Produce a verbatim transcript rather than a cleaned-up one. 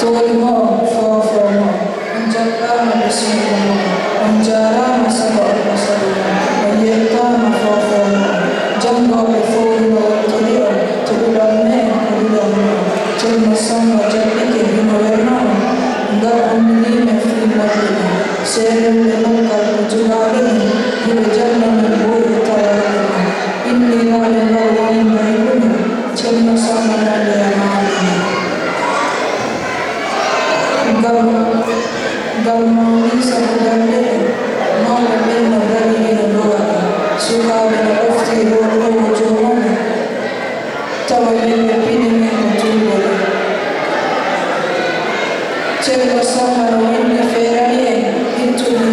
Fooli mo'o, foofoo mo'o. On jaɓɓaama ɓe suuɗa mo'o. On jaaraama sago Allah sago mon. On yettaama foofoo mo'o. Janngooɓe fowru no wontori on to duɗal me'e ko duɗal mo'o. Ceerno Sammba jaɓɓike hino werna on. Ngal anndinii men fii moƴƴi mon. Seerenɓe nokka ko jogaaɓe men. Hiɓe janna men ɓooyi tawarɓe men. Inniraade ngal woni mbaylude. Ceerno Sammba nande e maande. Ngal, ngal mawni sabu darnde ɗen, mawɓe ɓen no darii ina nduwa, sukaaɓe no ɗoftii ɗo ɗo joomum, tawa yimɓe pine men ko tuugol. Ceerno Sammba no winndi feerani en ittude